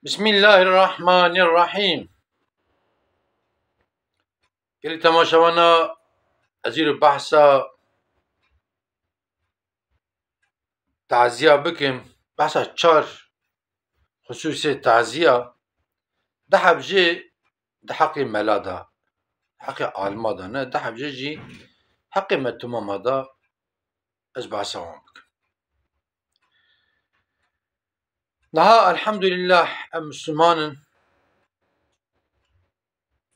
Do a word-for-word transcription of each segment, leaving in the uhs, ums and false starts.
Bismillahirrahmanirrahîm. Gelî temaşevana, ez îro behsa taziya bikim, behsa çar xusûsê taziya, di heb jê di heqê mela de, heqê alima de ne, di heb jê jî heqê me timama de ez behsa wan bikim. Niha elhamdulillah em Misliman in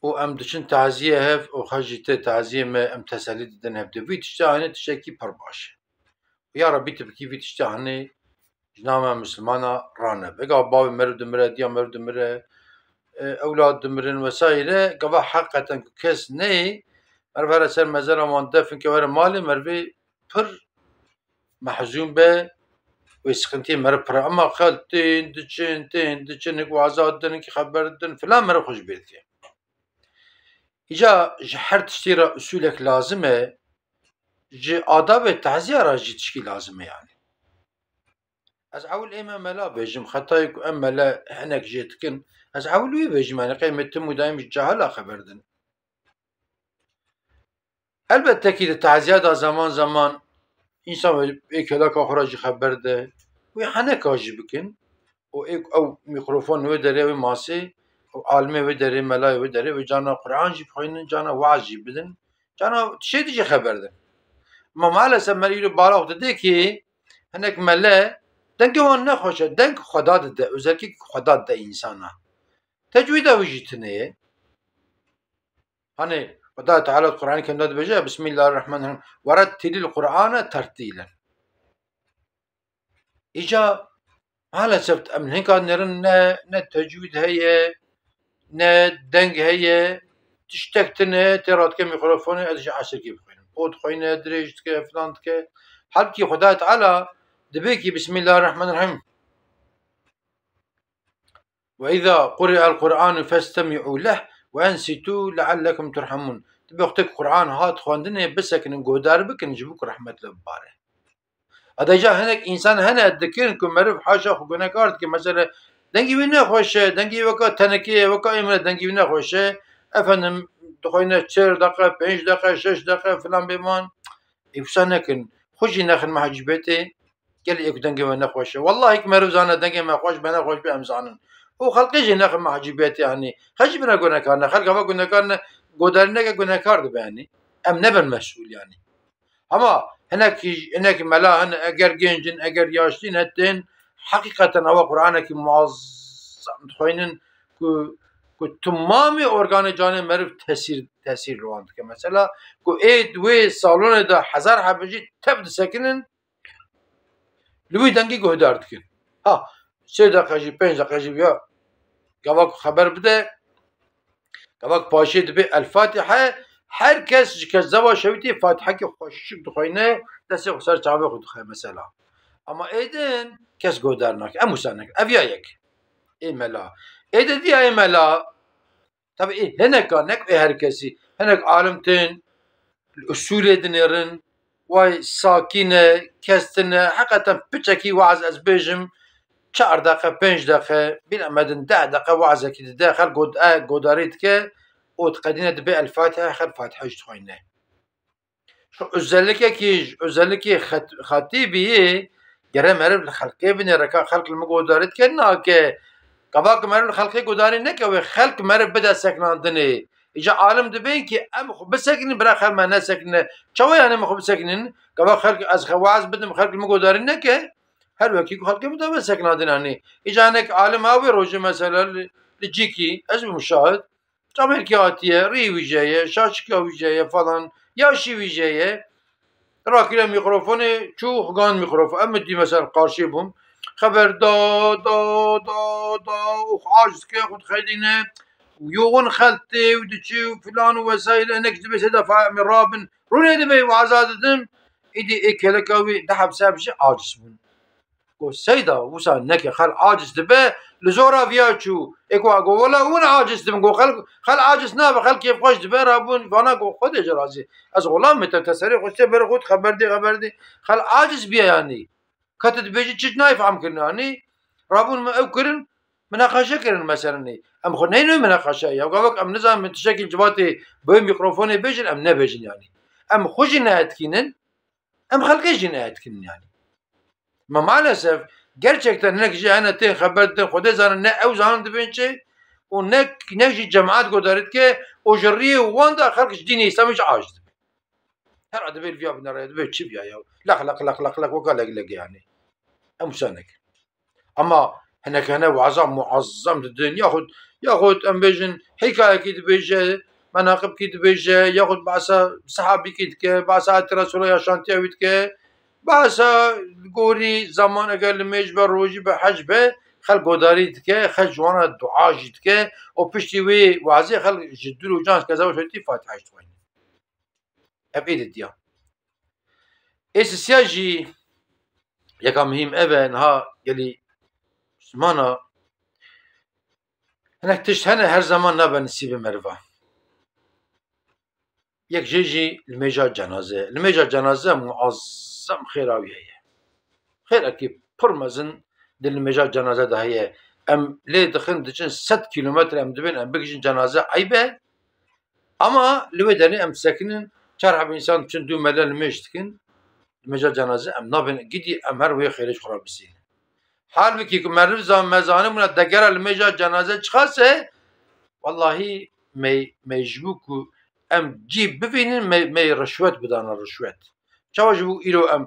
û em diçin taziyê hev û xwe jî tê taziyê me em teselî didin hev de. Vî tişta hene tiştekî pir baş e. Ya Rebî tu bikî vî tişta hene ji nava Mislimana ranebe. Ega bavê meriv dimire, diya meriv dimire, e, ewlad dimirin vesaire. Gava heqeten ku kes neyê, meriv here ser mezela wan defin ke were malê merivê pir mehzûn be, wê sıkıntıyê meriv pir e. Ema xelk tên diçin, tên diçin, hinek waza didin, hinek xeber didin, filan meriv xwe ji bîr dike. Îca ji her tiştî re usulek lazim e, ji adabê teziya re jî tişkî lazim e yani. Ez ewil ê me mela bêjim, xetayê ku em mele hinek jê dikin, ez ewil wî bêjim yani, qey me tim û daîm ji cahila xeber din. Elbette ki di taziya de zaman zaman însan wê ê keleka xwe re jî xeber de, wê heneka jî bikin û ê ew mîkrofon wê derê wê masê û alimê wê derê, melayê wê derê, wê cana Quran jî bixwînin, cana waaz jî bidin, cana tiştê dî jî xeber din. Ma maalesef me îro balax dide ki hinek mele dengê wan nexweş e, deng Xweda dide, özellikle Xweda dide însana. Tecwîda wî jî tune ye. Hani Xweda Teala Qur'an-ı Kerim'de dibêje, Bismillahirrahmanirrahim. Werettilil Qur'ane tertîlen. Îca maalesef em hinka nerin ne, ne tecwîd heye, ne deng heye, tiştek tune, tê radike mîkrofonê, ez ji esirkî bixwînim. O dixwîne, dirêj dike, filan dike. Halbukî Xweda Teala dibê ki Bismillahirrahmanirrahim. Ve izâ quri'el Qur'anu festemi'û leh ve ensitû leallekum turhamûn. Dibê wextê ku Qur'an hat xwendinê, bisekinin, guhdar bikin, ji bo ku rehmet li bibare. Adayca hinek însan hene dikin ku meriv haşa xwe gunekar dikin. Mesela dengê wî nexweş e, dengê wî weka tenekê ye, weka ê min e, dengê wî nexweş e. Efendim, dixweyne çar deqe, pênc deqe, şeş deqe filan bê man. Ê wisa nekin. Xwe jî nexin me hecîbetê. Gelê ê ku dengê we nexweş e. Wellahî ku meriv zane dengê me xweş be, nexweş be, em zanin. Û xelkê jî nexin me hecîbetê, yanî. Xelk jî bine gunekar ne. Xelk ava gunekar ne, godarî neke gunekar dibe, yanî. Em nebin mesûl, yanî. Ama hinekî, hinekî mela hin, eger genc in, eger yaşlî ne tên, heqîqeten ava Qur'anekî muazzam dixweynin ku, ku timamê organê canê meriv tesîr, tesîr li wan dike. Mesela, ku ê wê salonê de hezar hebe jî tev disekinin, li wî dengî guhdar dikin. Ha, sê deqe jî, pênc deqe jî ya gava ku xeber bide, gava ku paşê dibê El Fatihe, her kes ji kezeba şewitî Fatihekî xweşik dixweyne, destê xwe ser çavê xwe dixe mesela. Ama ê din kes guhdar nake. Em wisa nekin. Ev ya yek. Ê mela. Ê di diya ê mela. Tabi ê hineka, nek ê her kesî. Hinek alim tên, li usulê dinêrin, way sakîn e, kestin e, heqeten piçekî waaz ez bêjim, çar deqe, pênc deqe, bîlemedin deh deqe waazekî dide, xelk god-, e, godarî dike û diqedîne dibê El Fatiha, xelk Fatiha jî dixweyne. Şu özellikekî, özellikê xet-, xetîbî yê gere meriv li xelkê binêre ka xelk li min guhdarî dike, nake. Gava ku meriv li xelkê guhdarî neke wê xelk meriv bide sekinandinê. Îca alim dibên ki em xwe bisekinin, bira xelk me nesekine. Çawa yani em xwe bisekinin? Gava xelk ez xwe waaz bidim, xelk li min guhdarî neke. Her wekî ku xelkê min dabe sekinandin anî. Îca hinek alim a wê rojê mesela li, li cîkî, ez bim şahid. Çavêrkî hatiye, rî wî jeye, şaşika wî jeye falan, yaşî wî jeye. Rakire mîkrofonê, çû xigan mîkrofon. Em min dî mesela qarşî bûm. Xeber da, da, da, da û xwe aciz ke xwe dixedîne. Û yoxin xeltê û diçî û filan û vesaire. Hinek dibê sê defa em ê rabin. Rûnê dibê waza didim. Îdî ê keleka wî di hepse hep jî aciz bûn. Got, Seyda, wisa neke, xelk aciz dibe, li zora viya çû. Ê ku got, wela hûn aciz dibin. Got, xelk, xelk aciz nabe, xelk kêfxweş dibe, rabûn, vana got, Xwedê ji razî. Ez xulam me te, te serê xwe çê berê xwe xeber dê, xeber dê. Xelk aciz biye yanî. Ka tu dibêjî çi nayê fehm kirin yanî. Rabûn me ew kirin, Minaqeşe kirin meselenê. Em xwe neynin wê minaqeşe ya. Gavak em nizanin min tiştekî civatê bi wê mîkrofonê bêjin, em nebêjin yanî. Em xwe jî neetkînin, em xelkê jî neetkînin yanî. Ma maalesef gerçekten hinek jî hene tên xeber didin, Xwedê zanin ne ew zanin dibên çi û ne, ne jî cemaat guhdarî dike û ji riyê wan de xelk ji dînê Îslamê jî aciz dibe. Her a dibê li viya binêre, dibê çi viya ya? Leq, leq, leq, leq, leq, weka leg, leg yanî. Em wisa nekin. Ama hinek hene waza muazzam didin, yaxud, yaxud em bêjin hikayekî dibêje, menaqibkî dibêje, yaxud behsa sehabîkî dike, behsa Hezretî Resûlullah ya şantiya wî dike, behsa gorî zaman eger limêj be, rojî be, hec be, xelk godarî dike, xelk ji wan re dua jî dike û piştî wê wazê xelk ji dil û can keza şetî Fatiha jî dixwîne. Ev ê didiya. Ê sisiya jî yeka muhîm ev e, niha gelî Mislimana hinek tişt hene her zeman nabe nisîbê meriva. Yek jê jî limêja cenaze. Limêja cenaze muazzam xêra wî heye. Xêrekî pir mezin di limêja cenaze de heye. Em lê dixin diçin sed kîlometre em dibên em bigihîjin cenaze eyb e. Ama li wê derê em disekinin, çar heb însan diçin dû mele limêj dikin, limêja cenaze em nabên gidî em her wê xêrê ji xwe re bisînin. Halbikî ku meriv zan-, me zanibûna degera limêja cenaze çiqas e, wellahî me, me ji bo ku em cî bivînin, me, me rişwet bidana rişwet. Çawa ji bo îro em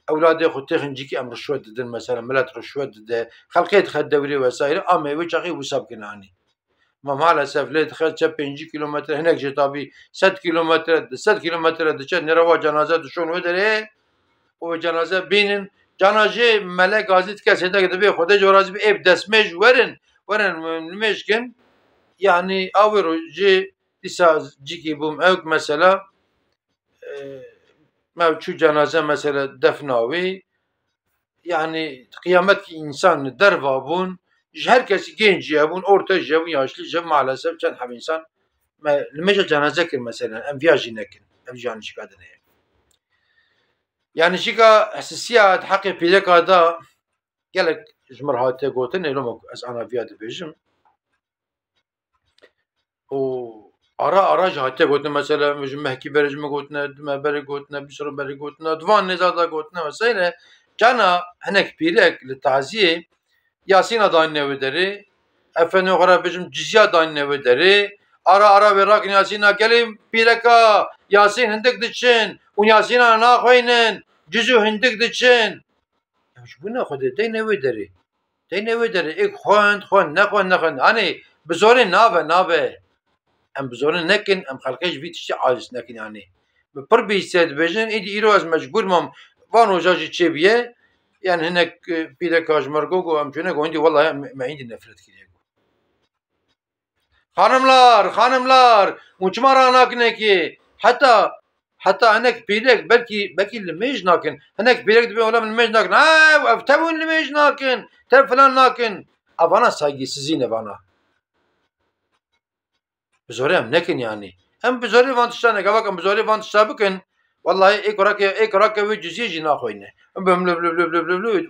ewladê xwe têxin cîkî em rişwet didin, mesela milet rişwet dide, xelkê dixe dewrê vesaire, a me wê çaxê wisa bikin anî. Ma maalesef lê dixe çe pêncî kîlometre, hinek jê tabî sed kîlometre, di sed kîlometre diçe nêra wa cenaze dişon wê derê û wê cenaze bînin. Cana jê mele gazî dike, sêdek dibê Xwedê ji we razî be, ê bi destmêj werin, werin nimêj kin. Yanî a wê rojê dîsa cîkî bûm ewk mesela, e, me çû cenaze mesela defna wî, yanî qiyamet ki însan derva bûn, ji her kesî genc jî hebûn, orte jî hebûn, yaşlî jî hebûn, maalesef çend heb însan me limêja cenaze kir mesela, em viya jî nekin, ev jî yanlişika din heye. Yanlişika hesisiya di heqê pîreka de gelek ji min re hatiye gotin, ê loma ku ez ana viya dibêjim. û ara ara jî hatiye gotin, mesela, ji mehkî berê ji min gotine, di me berê gotine, bîst roj berê gotine, di van nêza de gotine vesaire. Cana hinek pîrek li taziyê Yasîna danîne wê derê, efendime xwe re bêjim ciziya danîne wê derê, ara ara wê rakin Yasîna, gelê pîreka Yasîn hindik diçin û Yasîna naxweynin, cizû hindik diçin. Ew ji bo ne Xwedê deyne wê derê. Deyne wê derê, êk xwend, xwend, nexwend, nexwend. Anê, bi zorê nabe, nabe. Em bi zorê nekin, em xelkê ji vî tiştî aciz nekin, anê. Bi pir bihîsê dibêjin, îdî îro ez mecbûr mam, van roja jî çêbûye. Yani hinek, e, pîreka ji me re got, got, em çûne, got, hindî, wellahî em, me hindî nefret kiriye, got. Xanimlar, xanimlar, hûn çima ranakin êkê? Heta, heta hinek pîrek belkî, belkî limêj nakin. Hinek pîrek dibên wela min limêj nakin. Ha, ev tev hûn limêj nakin, tev filan nakin. Evana saygısızî ne vana. Bi zorê em nekin yanî. Em bi zorê van tişta ne, gavak em bi zorê van tişta bikin. Wellahî ê kurake, ê kurake wê ciziyê jî naxweyne. Em bi, bi,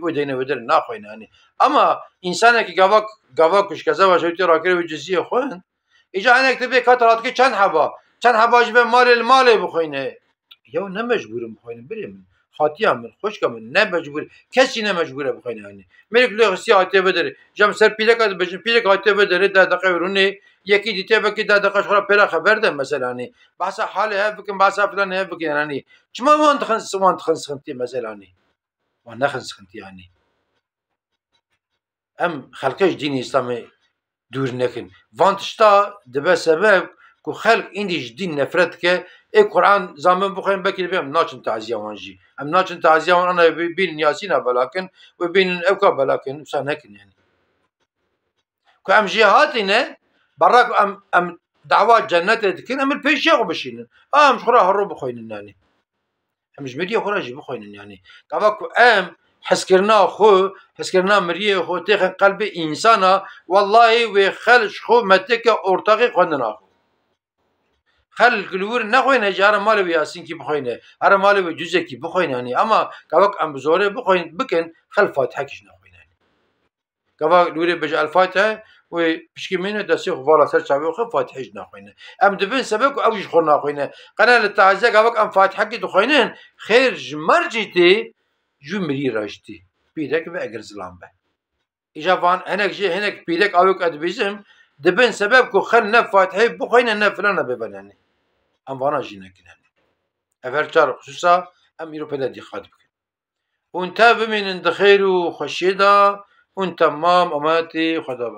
wê deyne wê derê naxweyne, yanî. Ama însanekî gava, gava ku ji kezeba şewitî rakirê wê ciziyê xwend, îca hinek dibê ka te radikê çend heba? Çend heba ji ve malê li malê bixweyne? Yew ne mecbûr in bixweyne, birê min. Xatiya min, xwişka min, ne mecbûr. Kes jî ne mecbûr e bixweyne, yanî. Mêrik lê xistiye hatiye vê derê. Ji em ser pîreka dibêjin, pîrek hatiye vê derê, deh deqe wê rûnê, yekî dîtiye, belkî deh deqa ji xwe re pê re xeber de, mesela, anî. Behsa halê hev bikin, behsa filanê hev bikin, yanî. Çima wan dixin, wan dixin sixintiyê, mesela, anî? Wan nexin sixintiyê, yanî. Em xelkê ji dînê Îslamê dûr nekin. Van tişta dibe sebeb ku xelk îndî ji dîn nefret dike. Ê Quran zamin bixwên, belkî dibe em naçin taziya wan jî. Em naçin taziya wan, ana wê bînin Yasîna belakin, wê bînin ewka belakin, wisa nekin, yanî. Ku em jê hatîne, berra ku em, em dawa cennetê dikin, em li pêşiya xwe bişînin. A em ji xwe re hero bixweynin, yanî. Em ji medya xwe re jî bixweynin, yanî. Gava ku em hezkirina xwe, hezkirina miriyê xwe têxin qelbê însana, wellahî wê xelk ji xwe me têke ortaxê xwendina xwe. Xelk li wir nexweyne jî here malê wê Yasînkî bixweyne, here malê wê cuzekî bixweyne, yanî. Ama gava ku em bi zorê bixweyn, bikin, xelk Fatihekî jî nexweyne, yanî. Gava lûrê bêje El Fatiha, wê pişkî mîne destê xwe vala ser çavê xwe, Fatihê jî naxwîne. Em dibin sebeb ku ew jî xwe naxwîne. Qene li taziya gava em Fatihekî dixwînin, xêr ji mercî tê, ji mirî re jî tê. Pîrek be eger zilam be. Îja van hinek jî, hinek pîrek awê ku ez dibêjim, dibin sebeb ku xelk ne Fatihê bixwîne ne filan ne bêvenenê. Em vana jî nekin. Ev her çar xusûsa em îro pê de dîqat bikin. Hûn tev bimînin di xêr û xweşiyê de, hûn temam emanetê Xweda bin.